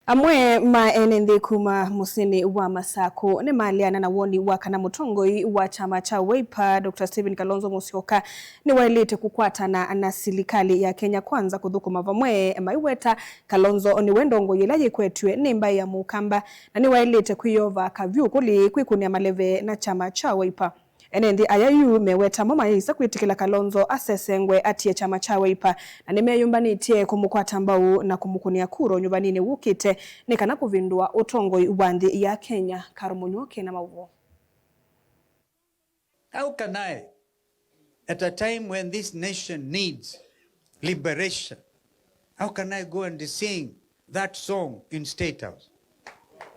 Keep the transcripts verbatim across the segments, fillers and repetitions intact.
Amwe ma ene nthĩ kuma mũsyĩnĩ wa Masaku nĩmaleana na woni wa kana mũtongoi wa kyama kya Wiper, Doctor Stephen Kalonzo Musyoka, nĩwaĩlĩte kũkwatana na silikalĩ ya Kenya Kwanza kũthũkũma vamwe. Maiweta Kalonzo nĩwe ndongoi ĩla yĩkwetw'e nĩ mbaĩ ya Mũkamba, na nĩwaĩlĩte kwĩyova kavyũ kũlĩ kwĩkũnĩa maleve na kyama kya Wiper. Ene nthĩ aya yu meweta mo mayĩsa kwĩtĩkĩla Kalonzo asesengwe atie kyama kya Wiper, na nĩmeyũmbanĩtye kũmũkwata mbau na kũmũkũnĩa kura ũnyuvanĩnĩ wũkĩte nĩ kana kũvĩndũa ũtongoi wa nthĩ ya Kenya. Karo Mũnyuo kena maũvoo. How can I, at a time when this nation needs liberation, how can I go and sing that song in State House?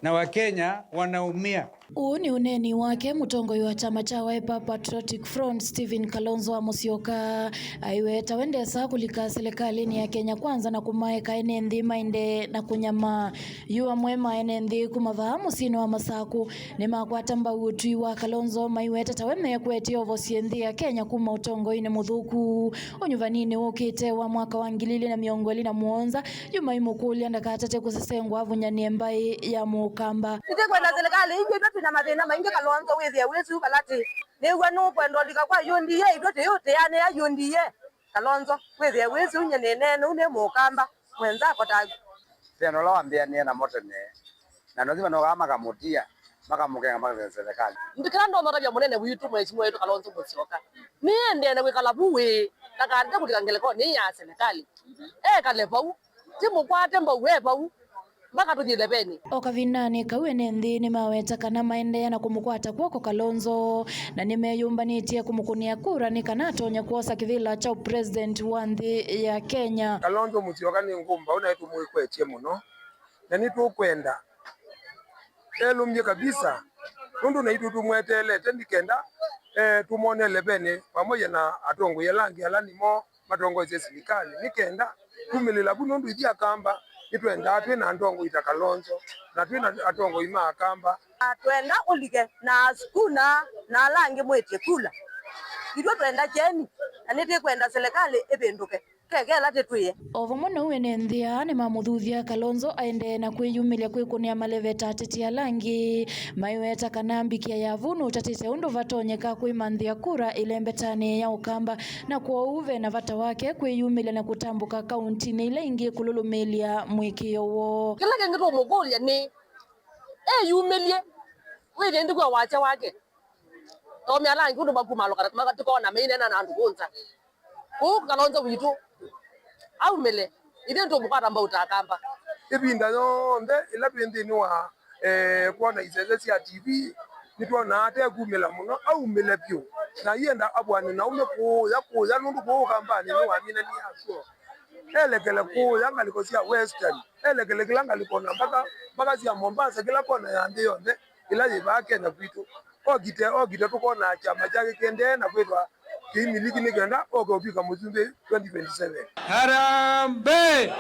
Na Wakenya wanaumia. Ũũ nĩ ũneeni wake mũtongoi wa kyama kya Wiper Patriotic Front, Stephen Kalonzo wa Musyoka. Aiweta we ndesa kũlika silikalĩnĩ ya Kenya Kwanza na kũmaeka ene nthĩ maendee na kũnyamaa. Yu amwe ma ene nthĩ kuma vaa mũsyĩnĩ wa Masaku nĩmakwata mbau ũtwi wa Kalonzo, maiweta tawe mekwetye ovosye nthĩ ya Kenya kuma ũtongoinĩ mũthũku. Ũnyuvaninĩ wũkĩte wa mwaka wa ngili ilĩ na mĩongo ĩlĩ na mũonza, yu maimũkũlya ndakatate kũsesengwa avunyanĩe mbaĩ ya Mũkamba. Nĩtwĩkwenda silikalĩ ĩngĩ, ĩtwe twĩna mathĩna maingĩ. Kalonzo wĩthĩe wĩsĩ vala tĩ. Nĩw'a nũkwenda ũlika kwa U D A, ĩtwe tũyĩũtĩanĩa U D A. Kalonzo, wĩthĩe wĩsĩ ũnye nĩneene ũu nĩ Mũkamba mwenzako taku. Thĩna ũla wambĩanĩe namo tene, na lazima nokaa makamũtia, makamũkenga mpaka silikalĩ. Kĩla ndonya ũtavya mũnene witũ, mheshimiwa witũ Kalonzo Musyoka, nĩendee na kwĩkala vu wĩ, ndakaate kũlika ngelekoni ĩĩ ya silikalĩ. Ekale vau, tĩmũkwate mbau e vau, mpaka tũthi ĩlevenĩ. O kavindanĩ kau, ene nthĩ nĩmaweta kana maendee na kũmũkwata kw'oko Kalonzo, na nĩmeyũmbanĩtye kũmũkũnĩa kura nĩ kana atonye kwosa kĩvĩla kya ũpresident wa nthĩ ya Kenya. Kalonzo Musyoka nĩ ngũmbaũ na nĩtũmwĩkwetye mũno, na nĩtũkwenda elũmbye kabisa, nũndũ naitũ tũmweteelete nĩ kenda, eh, tũmwone ĩlevenĩ pamoja na atongoi ala angĩ ala nĩmo matongoesye silikalĩ, nĩ kenda kumĩlĩla vu, nũndũ ithyĩ Akamba nĩtwendaa twĩ na atongoi ta Kalonzo, na twĩ na atongoi ma Akamba. Na twenda ũlike na asukuna na ala angĩ mwĩtye kula. Ithyĩ twenda kyeni, na nĩtwĩkwenda silikalĩ ĩvĩndũke, kekela tĩtwĩe. O vamwe na ũu, ene nthĩ aa nĩmamũthuthya Kalonzo aendee na kwĩyumĩlya kwĩkũnĩa maleve ta ateti ala angĩ. Maiweta kana mbikia ya vu nũtatĩte ũndũ vatonyeka kwĩmanthĩa kura ĩlembetanĩ ya Ũkamba, na kwoou ve na vata wake kwĩyumĩlya na kũtambũka kauntinĩ ila ingĩ kũlũlũmĩĩlya mũĩkĩĩo woo. Kĩla kĩngĩ tũũmũkũlya nĩ eyumĩlye, wĩthĩe nthĩ kwa wasya wake. Tomea langi ũndũ makumalũka tũkona meineena na andũ kũnza. Kũu Kalonzo witũ aumĩle, ithyĩ nĩtũmũkwata mbau ta Akamba. Ĩvinda yonthe ĩla twĩ nthĩnĩ wa, eh, kwona isese sya T V, nĩtwonaa atekumĩla mũno, aumĩle vyũ. Na aienda avũane na ũme kũũya, kũũya, nũndũ kũũ Ũkambanĩ nĩwaminanie asyo. Elekele kũũya ngalĩko sya Western, elekele kĩla ngalĩko na mpaka, mpaka sya Mombasa, kĩla kona ya nthĩ yonthe ĩla yĩ vaa Kenya kwitũ. Okite, okite tũkona kyama kyake kĩendee na kwĩtwa kĩimiliki nĩ kenda oke ũtw'ĩka mũsumbĩ twenty twenty-seven. Harambee!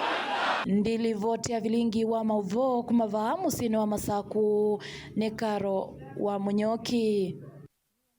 Ndilivoti ya vilingi wa maũvoo kuma vaa mũsyĩnĩ wa Masaku nĩ Karo wa Mũnyoki.